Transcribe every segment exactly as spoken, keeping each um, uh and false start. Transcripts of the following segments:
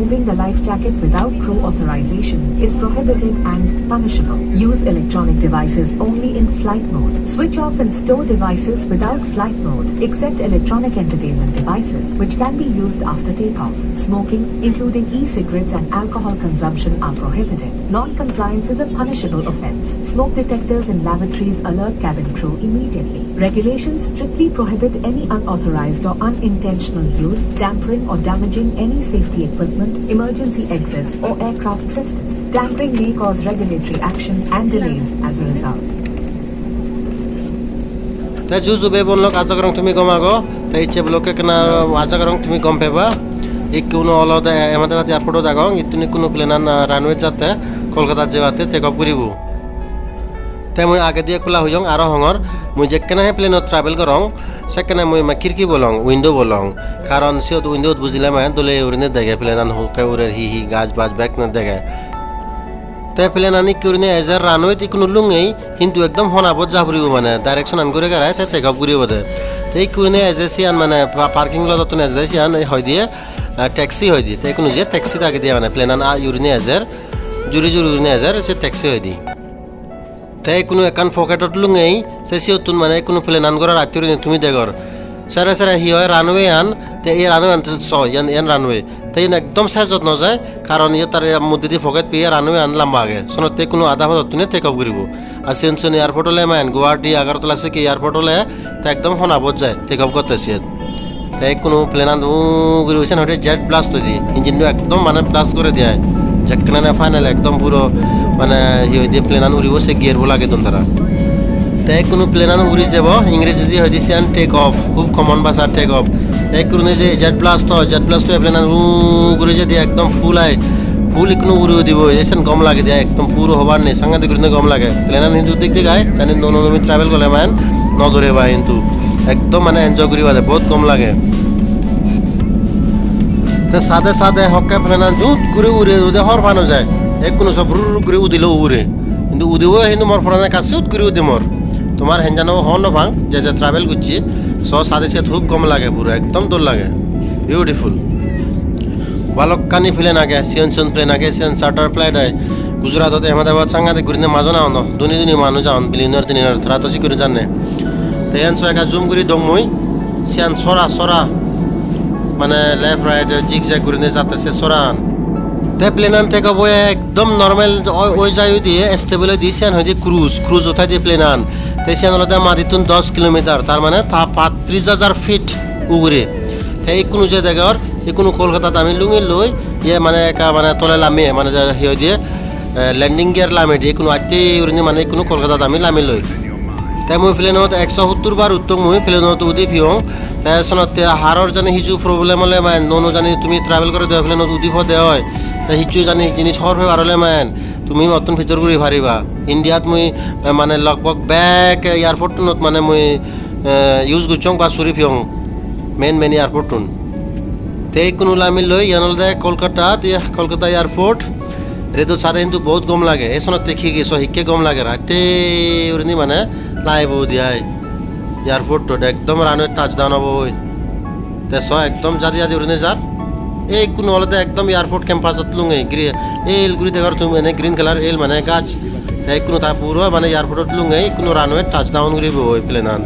Removing the life jacket without crew authorization is prohibited and punishable. Use electronic devices only in flight mode. Switch off and store devices without flight mode, except electronic entertainment devices, which can be used after takeoff. Smoking, including e-cigarettes and alcohol consumption, are prohibited. Non-compliance is a punishable offense. Smoke detectors in lavatories alert cabin crew immediately. Regulations strictly prohibit any unauthorized or unintentional use, tampering, or damaging any safety equipment, emergency exits, or aircraft systems. Tampering may cause regulatory action and delays as a result. Te ju ju bhei bon lok, aja gorong tumi gom ago. Te icche vlog ekkena aja gorong tumi gom peba. Ikkunu olode Ahmedabad airport-ot agong. Ittun ikkunu plane-an, ah, runway jatte Kolkata jebatte take off guribo. Te mui agedi ek pala hoyong, aro hongor, mui jekkene he plane-ot travel gorong, sekkene mui ma khirki bolong, window bolong. Karon siyot window-ot bujile mane dole gurine dege plane-an, hukke urer, hi hi gaj baj bekkune dege. Te plane-an ikke gurine ejer, runway-t ikkunu lungei, hintu ekdom honabot ja puribo, mane direction-an guri garai te take off guribo de. Te ikke gurine ejer siyan mane pa-, parking lot-ottun ejer siyan, ei hoi diye, ah, taxi hoi diye. Te ikkunu je taxi dagi diye mane plane-an, ah, gurine ejer, juri juri gurine ejer, se taxi hoi diye. Te ikkunu ekkan pocket-ot lungei, se siyottun mane ikkunu plane-an gora ratte gurinei tumi degor. Sere sere hi hoi runway-an, te ei runway-an te so, iyan, iyan runway. Te iyan ekdom sejot no jai, karon iyot tar moddedi pocket peye runway-an lamba age. Sonotte ikkunu ada podottune take off guribo. Ar siyen siyen airport ole mane Guwahati, Agartala sekke airport ole te ekdom honabot jai take off gotte siyot. Te ikkunu plane-an u guri usen hoide jet blast hoide, engine-o ekdom mane blast gore de ai. Jekkene final ekdom puro mane hi hoide plane-an uribo se gear-bo lagei don tara. Te ikkunu plane-an uri jebo, Ingrejidi hoide siyan take off, hub common bhasha take off. Te ikkunu je jet blast oi, jet blast oi plane-an u guri jede ekdom full ai, full ikkunu uri udibo, esen gom lage de ai, ekdom puro hobar nei, sangadik gurine gom lage. Plane-an hintu dik dik ai, jani nuo nuo tumi travel gorle mane no dore ba hintu. Ekdom mane enjoy guriba de, bahut gom lage. Te sade sade hokke plane-an jut guri ure ude hor pa no jai. Ekkunu sob rur guri udilo ure. Hintu udibo hintu mor porane ekka sut guri udi mor. Tomar henjano hon no pang, je je travel gocche, so sade siyot hub gom lage puro, ekdom dol lage. Beautiful. Balokkani plane age, siyon siyon plane age, siyon charter flight ai. Gujarat-ot Ahmedabad sangadik gurine majon agon, duni duni manuj agon, billionaire tillionaire, tara to sik guri janne. Te iyan so ekka zoom guri dong mui, siyan sora sora, mane left right zigzag gurine jatte se soran. Te plane-an take off oye ekdom normal oi, oi jai udi, stable oidi, siyan hoide cruise, cruise uthai de plane-an. Te siyan olode madittun dos kilometer, tar mane ta pattris hajar feet ugure. Te ikkunu je degor, ikkunu Kolkatat ami lungi loi, iye mane ekka mane tole lamiye, mane je hi hoide, eh, landing gear lamiye de, ikkunu atte urini mane ikkunu Kolkatat ami lami loi. Te mui plane-ot ekso sottur bar uttong, mui plane-ot udi piyong. Te sonotte haror jani hiju problem ole mane, nuo nuo jani tumi travel gore de plane-ot udi pode oi, te hiju jani jinis hor pebar ole mane, tumi mottun pijor guri pariba. India-t mui, eh, mane logbog bek airport-unot mane mui, eh, use gocchong ba suri piyong main main airport-un. Te ikkunu lami loi, iyan olode Kolkata, te Kolkata airport. Redot sade hintu bahut gom lage. Ei sonotte khirki so hikke gom lage, ratte urini mane laibo udi ai. Airport-ot ekdom runway touchdown obo oi. Te so ekdom jadi jadi urinei jar. Ei ikkunu olode ekdom airport campus-ot lungei giri el guri degor tumi, ene green color el mane gaj. Te ikkunu ta puro mane airport-ot lungei ikkunu runway touchdown guribo oi plane-an.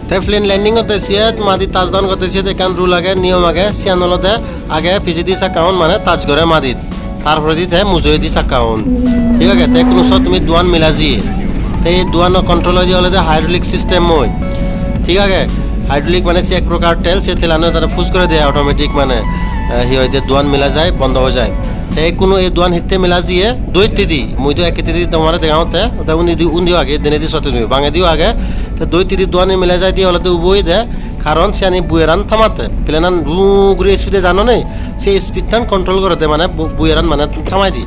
Te plane landing otte siyot, madi touchdown gotte siyot ekkan rule age, niyom age, siyan olode age pijedi sakkaun mane touch gore madit. Tar poredi te mujungedi sakkaun. Thik age, te ikkunu so tumi duan mila jiye. Te ei duano control oide olode hydraulic system oi. Thik age, hydraulic mane se ek prokar tel, se telano tara push gore de automatic mane, eh, hi hoide duan mila jai, bondo oi jai. Te ikkunu ei duan hitte mila jiye, dui hittedi, mui do ek hittedi tomare degangotte, te undi di, undiyo age, denedi sottedi, bangediyo age, te dui hittedi duani mila jai de olode ubo oide, karon siyani buyeran thamatte, plane-an bu guri speed-e jano nei, se speed-tan control gorede mane bu-, buyeran mane thamai di.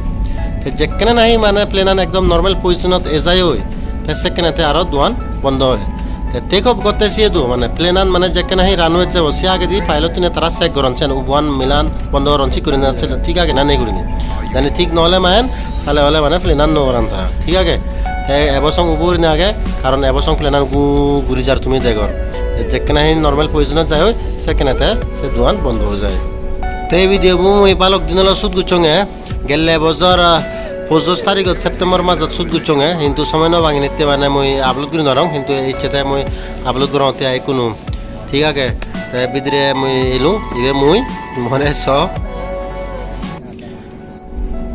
Te jekkene nahi mane plane-an ekdom normal position-ot ejai oi, te sekkene te aro duan bondo gore. Te take off gotte siye do mane plane-an mane jekkene nahi runway-t jebo, se agedi pilot-tune tara check goron, siyan uboan milan bondo goron, thik guri na thik age na nei gurinei. Jani thik no ole mane, sale ole mane plane-an no uran tara, thik age? Te ebo song ubo gurinei age, karon ebo song plane-an gu guri jar tumi degor. Te jekkene nahi normal position-ot jai oi, sekkene te se duan bondo oi jai. Te ei video bo mui balok din olo shoot gossonge, gelle bojor, ah, pojoj tarigot September majot shoot gossonge, hintu somoy no panginitte mane mui upload guri norong, hintu icche te mui upload gorongotte ai ikkunu. Thik age, te bidire mui elung, ibe mui, mone so.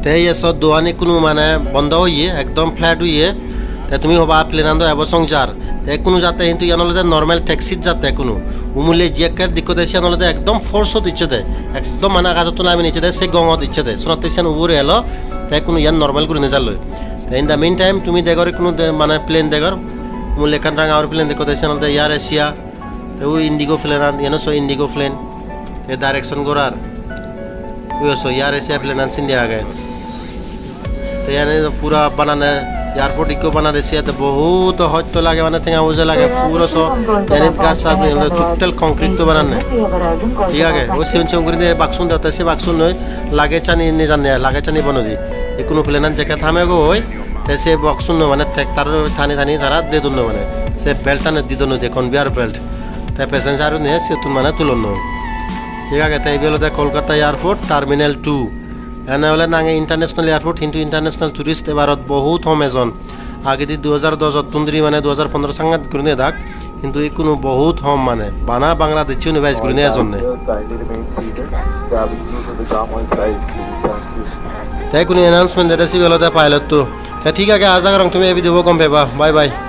Te iye so dogan ikkunu mane bondo oye, ekdom flat oye. Te tumi hoba plane an do ebo song jar. Te ikkunu jatte hintu iyan olode normal taxi jatte ikkunu. Umule je ekka dikko de siyan olode ekdom force ot icche de. Ekdom mane agajottun nami nicche de, se gongot icche de. Sonotte siyan ugure elo. Te ikkunu iyan normal gurine jalloi. Te in the meantime tumi degor ikkunu de, mane plane degor. Umule ekkan ranga guri plane dekko de siyan olode Air Asia. Te ui Indigo plane an, iyan o so Indigo plane. Te direction gorar. Ui o so Air Asia plane an sindi age. Te iyani pura banane, airport ikko banade siyot bohut hosto lage, mane tenga poije lage, puro so, iyanit gaj taj nei, total concrete to bananne. Thik age, o sigon sigon gurinei baksun degotte, se baksunnoi luggage ani nejanne, luggage ani bonodi. Ikkunu plane an jekke thamegoi, te se box unno mane tractor tani tani tara dedonno mane. Se belt ani didonno de conveyor belt. Te passenger une siyottun mane tulonno. Thik age, te ibe olode Kolkata Airport Terminal two. Ene ole nange international airport, hintu international tourist ebarot bohut hom ejon. Agedi dui hajar dos ottun dhuri mane dui hajar pondro sangat gurinei dak, hintu ikkunu bohut hom mane. Bana Bangladeshi une bej gurinei ejonne. Te ikkunu announcement dede sibe olode pilot to. Te thik age, aja gorong tumi ei video bo gom peba. Bye bye.